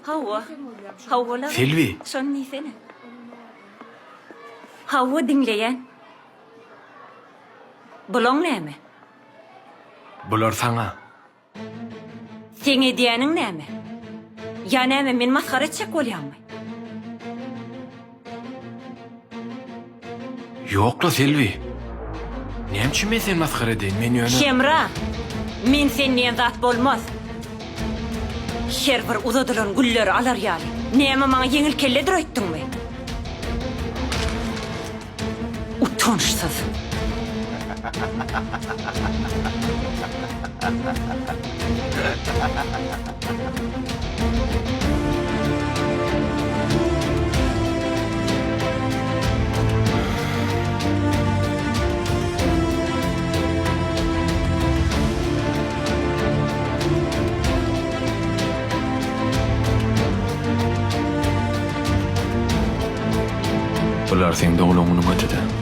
Hawa. Hawa-la. Selbi! Şony diýsene. Hawa, diňleýän. Bulaň näme? Bular saňa. Seň edýäniň näme? Ýa näme meni masgara etjek bolýaňmy? Ýok-la, Selbi. Näme üçin men seni masgara edeýin? Men ýöne... Hemra! Men sen diýen zat bolmaz. Her bir uzadylan gülleri alar ýaly, näme maňa ýeňil kelledir öýtdüňmi? Utançsyz! Bular seň doglan günüň ötede.